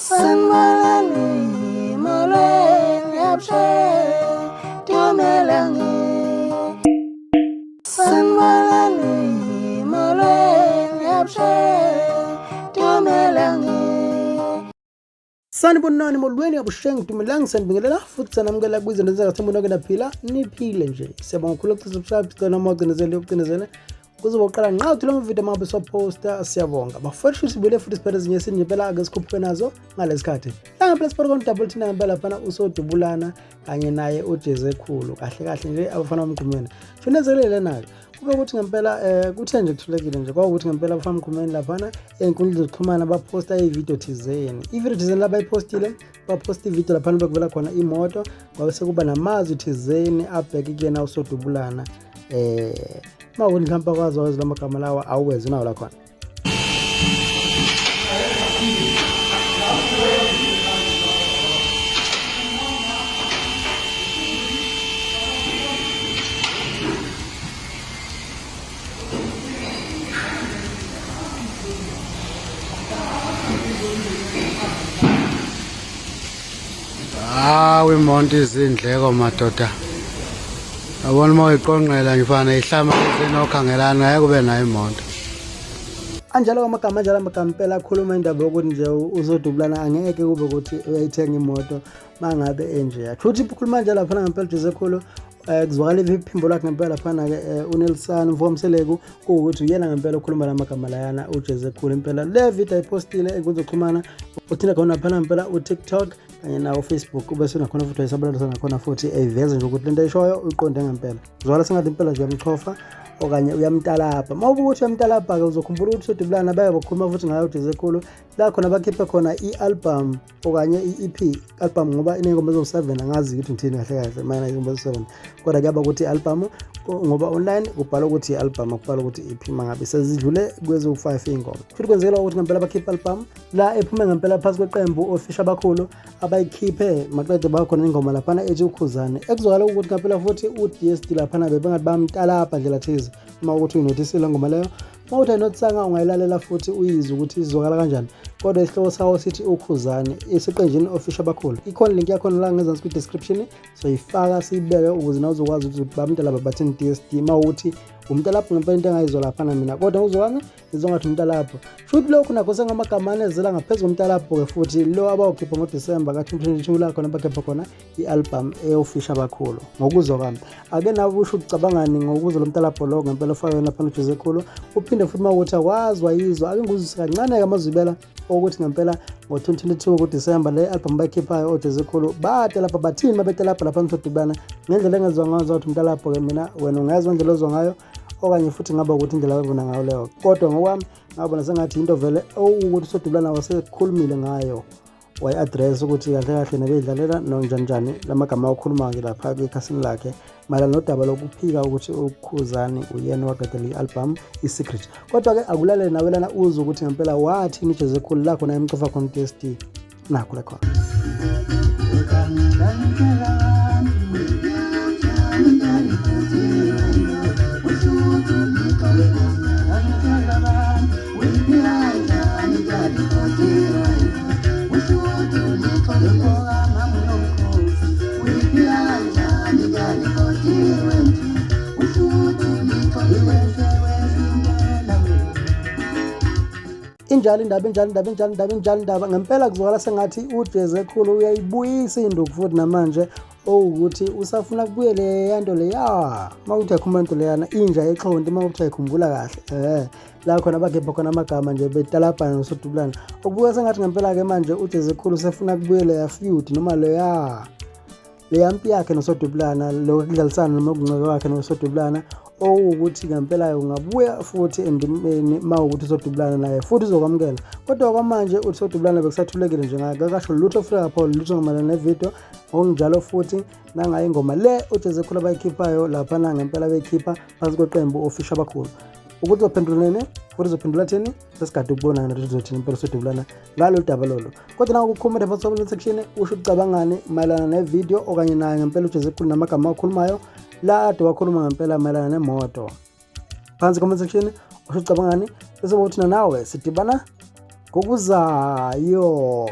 Sanibonani, molweni, abusheni, dumelang. Sanibonani, molweni, abusheni, dumelang. Sanibonani, molweni, abusheng, dumelang, sanibingelela futhi sanamukela kwizinto zengathembona ke naphila niphile nje. Siyabonga kakhulu ukusubscribe, sicela noma ucinezele ucinezele kuzoba uqala nqa uthula amavidiyo uma ngabe siwaphosta. Siyabonga bafowethu, sibuyele futhi siphethe ezinye esinye impela ake sikhuphuke nazo ngalesi khathi la ngempela siphethe kon-double thina ngempela laphana usodubulana kanye naye ujeze khulu kahle kahle nje abafana bamgqumeni shonenzelele lena-ke kube ukuthi ngempela um kuthe nje kuthulekile nje kwawukuthi ngempela abafana bamgqumeni laphana ey'nkundleni zokuxhumana baphosta ividiyo thizeni, ividiyo thizeni labayipostile, baphosta ividiyo laphana bekuvela khona imoto, kwabe sekuba namazwi thizeni abheke kuyena usodubulana. Uma ukuthi mhlawumpe akwazi wazi lamagama lawa awuwezwe nawo lakhona. Hawu, imonto izindleko madoda. Yabona uma uyiqonqela ngifana ihlama ezinokhangelana ngeke ube nayo imoto. Anjalo amagama, anjalo amagama impela akhuluma indaba yokuthi nje uzodubulana angeke kube ukuthi uyayithenga imoto mangabe enjeya. Futhi ukhuluma nje laphana ngempela uJose Khulu, kuzwakala iphimbo lakhe ngempela laphana-ke, uNelson Mfokamseleku, kuwukuthi uyena ngempela okhuluma la magama layana uJeze Khulu impela. Le video ayipostile enkundla zokuxhumana, uthina khona laphana ngempela uTikTok kanye nawo Facebook, ube senakhona futhi wayisabalalisa nakhona futhi eyiveze nje ukuthi lento ayishoyo uyiqonde ngempela. Zwala sengathi impela nje uyamchofa okanye uyamtalabha. Uma ubuka ukuthi uyamtalabha-ke, uzokhumbula ukuthi sodubulana baye bakhuluma futhi ngayo uJeze Khulu la khona bakhiphe khona i-album okanye i-EP, album ngoba iney'ngoma eziwu-7, angazi ukuthi ngithini kahle kahle mayena ingoma eziwu-7, kodwa kuyaba ukuthi i-album ngoba online kubhalwa ukuthi i-album, akubhalwa ukuthi i-EP mangabe sezidlule kweziwu-5 iy'ngoma. Futhi kwenzekela ukuthi ngempela bakhiphe i-album la ephume ngempela phakathi kweqembu ofisha abakhulu abayikhiphe maqede bakhona ingoma laphana ethi ukhuzane, ekuzwakala ukuthi ngempela futhi u-DSD laphana bebengathi bamtalabha ndlela thize. Uma ukuthi uyinothisile ngoma leyo, uma uthi ayinothisanga ungayilalela futhi uyizwe ukuthi izwakala kanjani, kodwa isihloko sawo sithi ukhuzane iseqenjini ofisha abakhulu. Ikhona link yakhona la ngezansi kwi-description, soyifaka siyibeke ukuze nawe uzokwazi ukuthi bamntalabha bathini DSD. Uma ukuthi umntalapho ngempela into engayizwa laphana mina, kodwa uzwami ngizwa ngathi umntalapho futhi lokhu nakho sengamagama anezela ngaphezu komntalapho-ke futhi lo abawukhipha ngoDisemba ka-2022 la khona bakhipha khona i-album eyofisha abakhulu. Ngokuzwa kwami, ake nawe usho ucabangani ngokuzwa lo mntalapho lo ngempela ofake laphana uJose Khulu. Uphinde futhi uma ukuthi akwazi wayizwa, ake ngikuzwise kancane-ke amazwibela okuthi ngempela ngo-2022 kuDisemba le album bayikhiphayo oJose Khulu bade lapha bathini babete lapha lapha ngisodubana ngendlela engezwa ngazo ukuthi umntalapho-ke mina wena ungezwa indlela ozwa ngayo okanye futhi ngaba ukuthi indlela ababona ngayo leyo, kodwa ngokwami ngabona sengathi into vele owukuthi usodubulana wasekhulumile ngayo, wayi-address ukuthi kahle kahle nebeyidlalela nonjani njani lamagama awakhuluma-ke lapha kwikhasini lakhe mayelana nodaba lokuphika ukuthi uKhuzani uyena owaqedela i-album i-Secret. Kodwa-ke akulalele nawe lana uzwe ukuthi ngempela wathini uJeze Khulu lakho naye emcofa khona u-DSD nakho la khona. Injalo indaba, injalo indaba, injalo indaba, injalo indaba ngempela. Kuzwakala sengathi uJeze Khulu uyayibuyisa induku futhi namanje owukuthi usafuna kubuye leya nto leya. Uma kuthi ayikhumbula into leyana inja exhonti, uma kuthi ayikhumbula kahle la khona bakhipha khona amagama nje betalabhana nosodubulana, okubuka sengathi ngempela-ke manje uJeze Khulu usefuna kubuye leya feud noma leya mpi yakhe nosodubulana, lokho kudlalisana noma ukunceka kwakhe nosodubulana, owukuthi ngempela ungabuya futhi endimeni uma ukuthi usodubulana naye futhi uzokwamukela. Kodwa kwamanje uthi sodubulana bekusathulekile nje ngakasho lutho futhi akapho lutho mayelana nevidiyo, ngokunjalo futhi nangayo ingoma le uJeze Khulu abayikhiphayo laphana ngempela beyikhipha phansi kweqembu ofisha abakhulu. Ukuthi uzophendula nini futhi uzophendula thini, sesigade ukubona nathi uzothini impela usodubulana ngalolu daba lolo. Kodwa nangokukhomenta phansi comment section usho ucabangani mayelana nevidiyo okanye naye ngempela uJeze Khulu namagama akhulumayo la ade wakhuluma ngempela mayelana nemoto. Phansi comment section usho ucabangani, bese kuthi nawe sidibana ngokuzayo.